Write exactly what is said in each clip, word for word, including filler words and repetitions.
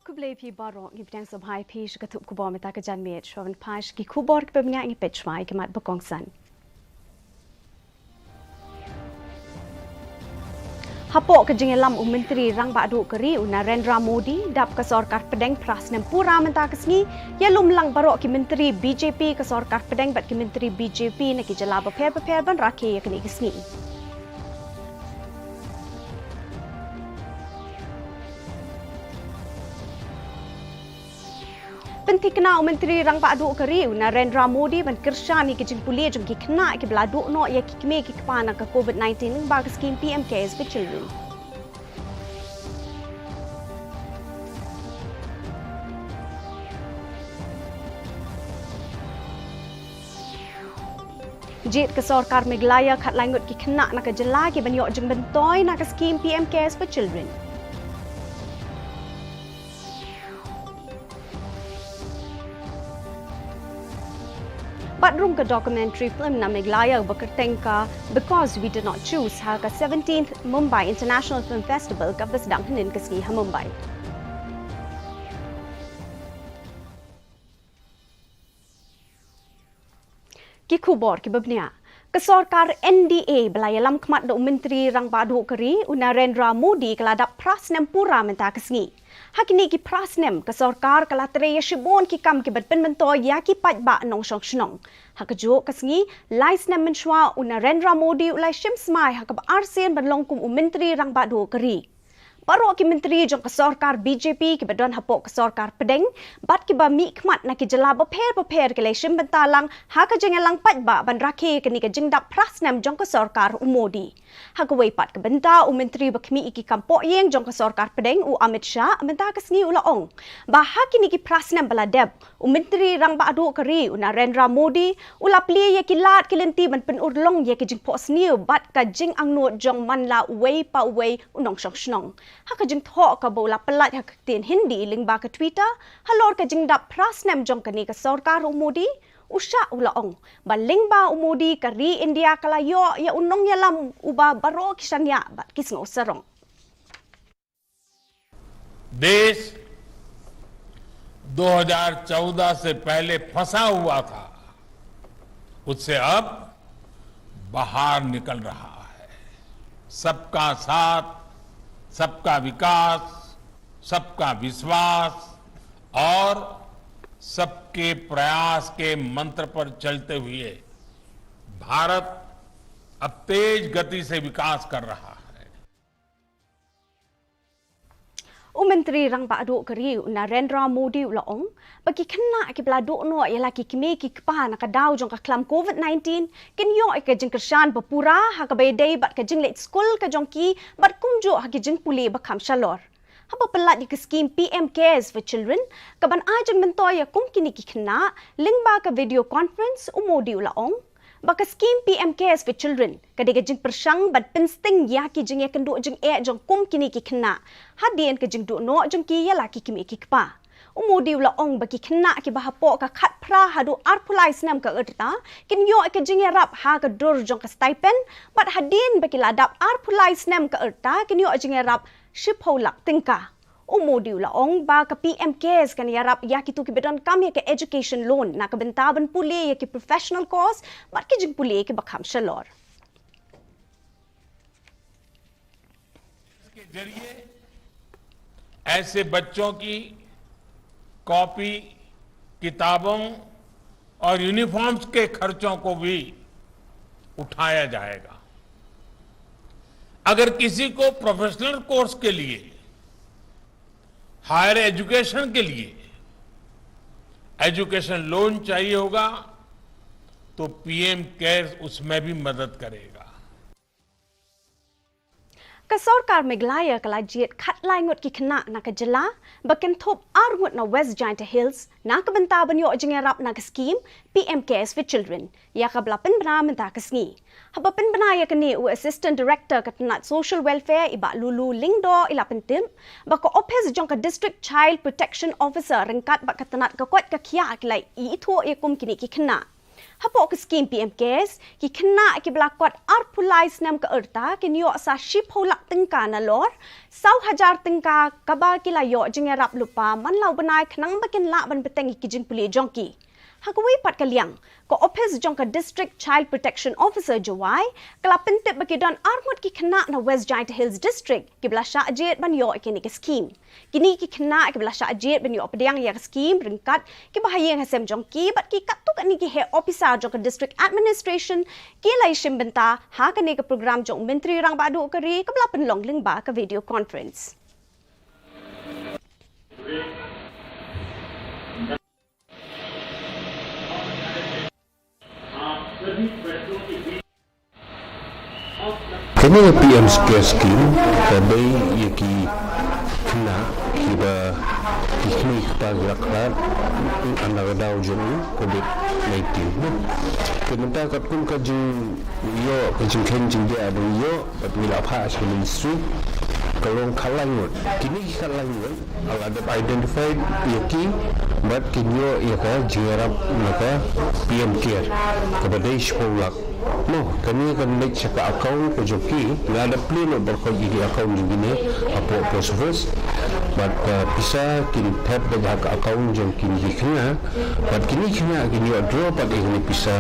Khublei phi baroh, ngi pdiang sngewbha ïa phi sha ka thup khubor mynta ka janmiet. Shuwa ban phai sha ki khubor kiba bniah, ngi peit shuwa ïa ki mat ba kongsan. Hapoh ka jingïalam u Myntri Rangbah Duh ka ri u Narendra Modi, dap ka sorkar pdeng phra snem pura mynta ka sngi, ïalum lang baroh ki myntri B J P ka sorkar pdeng bad ki myntri B J P na ki jylla bapher bapher ban rakhe ïa kane ka sngi. Pynthikna u Myntri Rangbah Duh ka ri u Narendra Modi ban kyrshan ïa ki jingpule jong ki khynnah kiba la duh noh ïa ki kmie ki kpa na ka covid nineteen lyngba ka skim P M Cares for Children. Jied ka sorkar Meghalaya khatlai ngut ki khynnah na ka jylla ki ban ïoh jingmyntoi na ka skim P M Cares for Children. Bad rung ka documentary film na Meghalaya ba kyrteng ka Because We Did Not Choose ha ka seventeenth Mumbai International Film Festival kaba sdang hynnin ka sngi ha Mumbai. Ki khubor kiba bniah. Ka sorkar N D A ba la ïalam khmat da u Myntri Rangbah Duh ka ri u Narendra Modi ka la dap phra snem pura mynta ka sngi. Ha kine ki phra snem ka sorkar ka la trei ïa shibun ki kam kiban pynmyntoi ïa ki paidbah nongshong shnong. Ha kajuh ka sngi, lai snem mynshuwa u Narendra Modi u la shim smai ha kaba arsien ban long kum u Myntri Rangbah Duh ka ri. Baroh ki myntri jong ka sorkar B J P kiba don hapoh ka sorkar pdeng bad kiba mihkhmat na ki jylla bapher bapher ki la shim bynta lang ha ka jingïalang paidbah ban rakhe kane ka jingdap phra snem jong ka sorkar u Modi. Ha kawei pat ka bynta, u Myntri ba khmih ïa ki kam pohïing jong ka sorkar pdeng u Amit Shah mynta ka sngi u la ong ba ha kine ki phra snem ba la dep, u Myntri Rangbah Duh ka ri u Narendra Modi u la plie ïa ki lad ki lynti ban pynurlong ïa ki jingphohsniew bad ka jingangnud jong man la uwei pa uwei u nongshong shnong. Ha ka jingthoh kaba u la pyllait ha ka ktien Hindi lyngba ka Twitter halor ka jingdap phra snem jong kane ka sorkar u Modi, u Shah u la ong ba lyngba u Modi ka ri India ka la ïoh ïa u nongïalam uba baroh ki shaniah bad ki sngewsarong. देश दो हज़ार चौदह से पहले फंसा हुआ था, उससे अब बाहर निकल रहा है। सबका साथ, सबका विकास, सबका विश्वास और सबके प्रयास के मंत्र पर चलते हुए भारत अब तेज गति से विकास कर रहा है। U Myntri Rangbah Duh ka ri u Narendra Modi u la ong ba ki khynnah kiba la duh noh ïa la ki kmie ki kpa na ka daw jong ka khlam covid nineteen kin ïoh ïa ka jingkyrshan ba pura ha kaba ïadei bad ka jingleit skul ka jong ki bad kumjuh ha ki jingpule ba kham shalor. Haba pyllait ïa ka skim P M Cares for Children kaban ai jingmyntoi ïa kum kine ki khynnah lyngba ka video conference, u Modi u la ong ba ka skim P M Cares for Children ka dei ka jingpyrshang ban pynsting ïa ki jingïakynduh jingeh jong kum kine ki khynnah hadien ka jingduh noh jong ki ïa la ki kmie ki kpa. U Modi u la ong ba ki khynnah kiba hapoh ka khatphra haduh arphew lai snem ka rta kin ïoh ïa ka jingïarap ha ka dur jong ka stipend bad hadien ba ki la dap arphew lai snem ka rta kin ïoh jingïarap shiphew lak tyngka. U Modi u la ong ba ka P M Cares kan ïarap ïa kito kiba donkam ïa ka education loan na ka bynta ban pule ïa ki professional course bad ki jingpule kiba kham shalor. इसके जरिए ऐसे बच्चों की कॉपी, किताबों और यूनिफॉर्म्स के खर्चों को भी उठाया जाएगा। अगर किसी को प्रोफेशनल कोर्स के लिए, हायर एजुकेशन के लिए एजुकेशन लोन चाहिए होगा, तो पीएम केयर्स उसमें भी मदद करेगा। Ka sorkar Meghalaya ka la jied khatlai ngut ki khynnah na ka jylla ba kynthup ar ngut na West Jaintia Hills na ka bynta ban ïoh jingïarap na ka skim P M Cares for Children, ïa kaba la pynbna mynta ka sngi. Haba pynbna ïa kane, u Assistant Director ka tnat Social Welfare, i Bah Lulu Lyngdoh, i la pyntip ba ka ophis jong ka District Child Protection Officer ryngkat bad ka tnat ka koit ka khiah ki la ithuh ïa kum kine ki khynnah. Hapoh ka skim P M Cares, ki khynnah kiba la kot arphew lai snem ka rta kin ïoh sa shiphew lak tyngka nalor saw hajar tyngka kaba ki la ïoh jingïarap lypa man la u bnai khnang ba kin lah ban bteng ïa ki jingpule jong ki. Ha kawei pat ka liang, ka ophis jong ka District Child Protection Officer Jowai ka la pyntip ba ki don arngut ki khynnah na West Jaintia Hills District kiba la shah jied ban ïoh ïa kane ka skim. Kine ki khynnah kiba la shah jied ban ïoh pdiang ïa ka skim ryngkat kiba ha ïing ha sem jong ki bad ki katto katne ki heh ophisar jong ka District Administration ki la ïashim bynta ha kane ka program jong u Myntri Rangbah Duh ka ri kaba la pynlong lyngba ka video conference. Kane ka P M Cares Scheme ka dei ïa ki khynnah kiba ki kmie ki kpa ki la khlad na ka daw jong u covid nineteen. Te mynta katkum ka jingïoh, ka jingkheiñ jingbiang ba ngi ïoh bad ngi la phah sha ka ministry, ka long khatlai ngut. Kine ki khatlai ngut la dep identified ïa ki bad kin ïoh ïa ka jingïarap na ka P M Care kaba dei shiphew lak. Mo, kane kan leit sha ka account ka jong ki, la dep plie noh baroh ïa ki account jong kine hapoh post office. Bad ka pisa kin thep beit ha ka account jong kine ki khynnah. Bad kine ki khynnah kin ïoh draw pat ïa kine pisa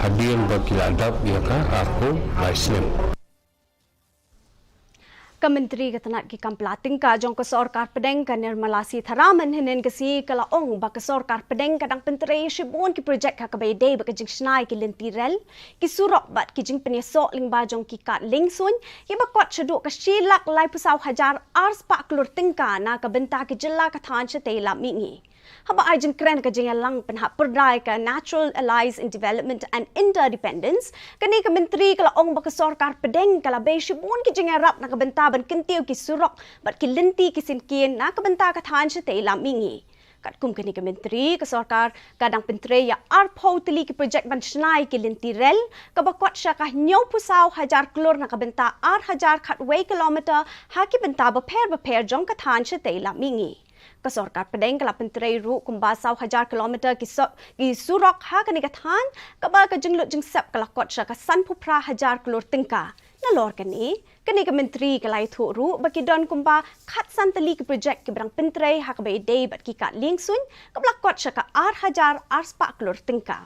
hadien ba ki la dap ïa ka arphew lai snem. Ka Myntri ka tnat ki kam pla tyngka jong ka sorkar pdeng ka Nirmala Sitharaman hynnin ka sngi ka la ong ba ka sorkar pdeng ka dang pyntrei shibun ki projek ha kaba ïadei bad ka jingshna ïa ki lynti rel, ki surok bad ki jingpynïasoh lyngba jong ki kad liengsuiñ, kiba kot shaduh ka shi lak laiphew saw hajar ar spah klur tyngka na ka bynta ki jylla, ka thaiñ shatei lad mihngi. Haba ai jingkren ha ka jingïalang pynhap pyrda ïa ka Natural Allies in Development and Interdependence, kane ka Myntri ka la ong ba ka sorkar pdeng ka la bei shibun ki jingïarap na ka bynta ban kyntiew ki surok bad ki lynti ki syngkien na ka bynta ka thaiñ shatei lad mihngi. Katkum kane ka Myntri, ka sorkar ka dang pyntrei ïa arphew tylli ki projek ban shna ïa ki lynti rel, kaba kot sha ka hynñiewphew saw hajar klur na ka bynta ar hajar khatwei kilometer ha ki bynta bapher bapher jong ka thaiñ shatei lad mihngi. Ka sorkar pdeng ka la pyntrei ruh kumba saw hajar kilometer ki so-, ki surok ha kane ka thaiñ, kaba ka jinglut jingsep ka la kot sha ka sanphew phra hajar klur tyngka. Nalor kane, kane ka Myntri ka la ïathuh ruh ba ki don kumba khatsan tylli ki projek kiba dang pyntrei ha kaba ïadei bad ki kad liengsuiñ, kaba la kot sha ka ar hajar ar spah klur tyngka.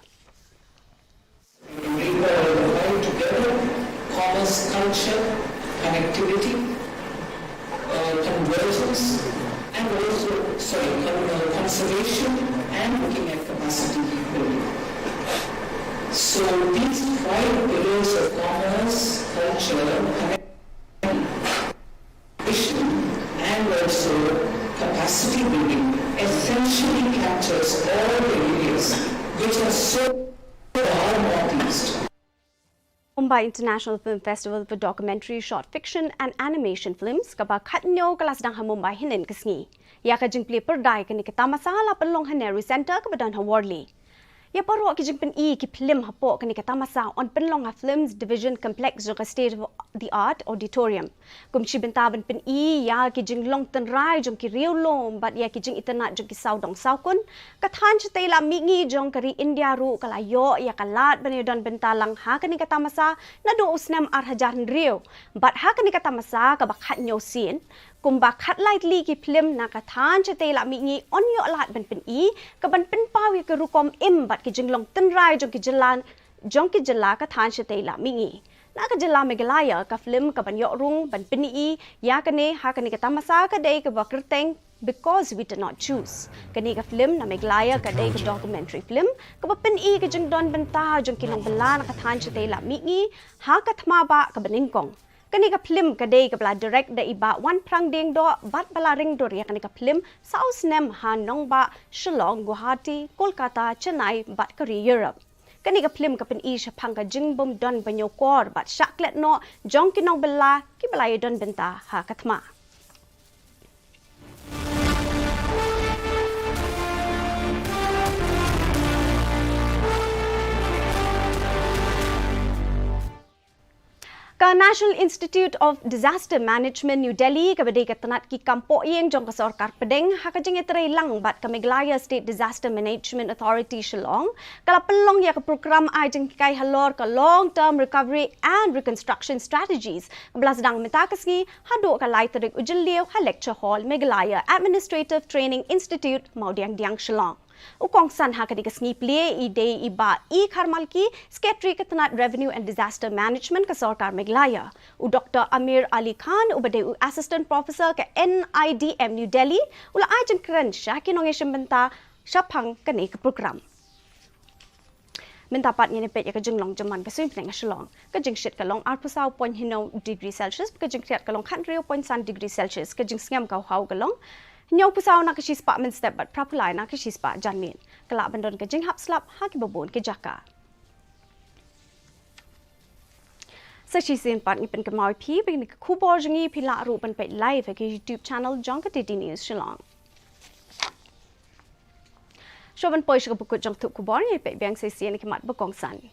We were invited together, commerce, culture, connectivity, uh, convergence, and also, sorry, con-, uh, conservation and looking at capacity building. So these five pillars of commerce, culture, connectivity, vision and also capacity building essentially captures all the areas which are so far northeast. Mumbai International Film Festival for Documentary, Short Fiction and Animation Films, kaba khathynñiew ka la sdang ha Mumbai hynnin ka sngi. Ïa ka jingplie pyrda ïa kane ka tamasa la pynlong ha Nehru Centre kaba don ha Worli. Ïa baroh ki jingpyni ki phlim hapoh kane ka tamasa yn pynlong ha Films Division Complex jong ka State of the Art Auditorium. Kum shi bynta ban pyni ïa ki jinglong tynrai jong ki riewlum bad ïa ki jingitynnad jong ki sawdong sawkun, ka thaiñ shatei lad mihngi jong ka ri India ruh ka la ïoh ïa ka lad ban ïadon bynta lang ha kane ka tamasa naduh u snem ar hajar hynriew. Bad ha kane ka tamasa kaba khathynñiew sien, kumba khatlai tylli ki phlim na ka thaiñ shatei lad mihngi yn ïoh lad ban pyni, kaban pynpaw ïa ka rukom im bad ki jinglong tynrai jong ki jylla, jong ki jylla ka thaiñ shatei lad mihngi. Na ka jylla Meghalaya, ka phlim kaban ïoh rung ban pyni ïa kane ha kane ka tamasa ka dei kaba kyrteng Because We Did Not Choose. Kane ka phlim na Meghalaya ka dei ka documentary film kaba pyni ka jingdon bynta jong ki nongbylla na ka thaiñ shatei lad mihngi ha ka thma bah kaba nyngkong. Kane ka phlim ka dei kaba la direct da i Bah Wanphrang Diengdoh bad ba la ring dur ïa kane ka phlim saw snem ha nongbah Shillong, Guwahati, Kolkata, Chennai bad ka ri Europe. Kane ka phlim ka pyni shaphang ka jingbymdon ba ñiewkor bad shah klet noh jong ki nongbylla kiba la ïadon bynta ha ka thma. Ka National Institute of Disaster Management, New Delhi, kaba dei ka tnat ki kam pohïing jong ka sorkar pdeng, ha ka jingïatreilang bad ka Meghalaya State Disaster Management Authority, Shillong, ka la pynlong ïa ka program ai jinghikai halor ka Long Term Recovery and Reconstruction Strategies, kaba la sdang mynta ka sngi haduh ka lai tarik u Jylliew ha Lecture Hall, Meghalaya Administrative Training Institute, Mawdiangdiang, Shillong. U kongsan ha kane ka sngi plie i dei i Bah E Kharmalki, Secretary ka tnat Revenue and Disaster Management ka sorkar Meghalaya. U Doctor Amir Ali Khan, uba dei u Assistant Professor ka N I D M New Delhi, u la ai jingkren sha ki nongïashim bynta shaphang kane ka program. Mynta pat ngin ïa peit ïa ka jinglong jingman ka suiñ bneng ha Shillong. Ka jingshit ka long arphew saw point hynñiew degree Celsius, ka jingkhriat ka long khathynriew point san degree Celsius, ka jingsngem ka haw ka long hynñiewphew saw na ka shispah mynstep bad phraphew lai na ka shispah janmiet. Ka lah ban don ka jinghap slap ha kiba bun ki jaka. Sa shisien pat ngi pynkynmaw ïa phi ba kine ki khubor jong ngi phi lah ruh ban peit live ha ka YouTube channel jong ka T T News Shillong. Shuwa ban poi sha kaba kut jong ka thup khubor, ngin peit biang sa shisien ïa ki mat ba kongsan.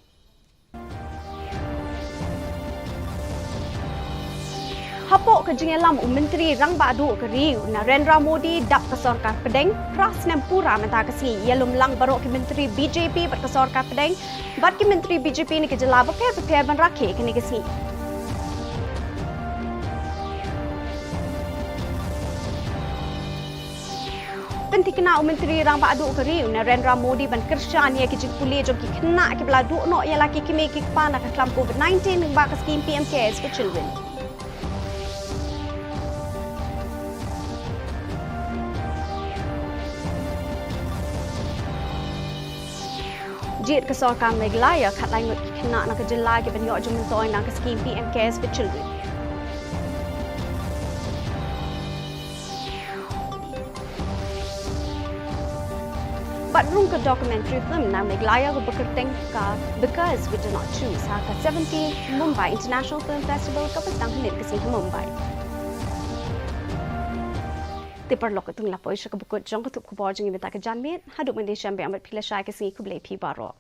Hapoh ka jingïalam u Myntri Rangbah Duh ka Ri, u Narendra Modi, dap ka sorkar pdeng, phra snem pura mynta ka sngi, ïalum lang baroh ki myntri B J P bad ka sorkar pdeng bad ki myntri B J P na ki jylla bapher bapher ban rakhe kane ka sngi. Pynthikna u Myntri Rangbah Duh ka Ri, u Narendra Modi, ban kyrshan ïa ki jingpule jong ki khynnah kiba la duh noh ïa la ki kmie ki kpa na ka khlam Covid nineteen lyngba ka skim P M Cares for Children. Jied ka sorkar Meghalaya khatlai ngut ki khynnah na ka jylla ki ban ïoh jingmyntoi na ka skim P M Cares for Children. Bad rung ka documentary film na Meghalaya kaba kyrteng ka Because We Did Not Choose ha ka seventeenth Mumbai International Film Festival kaba sdang hynnin ka sngi ha Mumbai. Te paralok, katto ngi la poi sha kaba kut jong ka thup khubor jong ngi mynta ka janmiet. Haduh mynta shem biang bad phi lashai ka sngi, khublei phi baroh.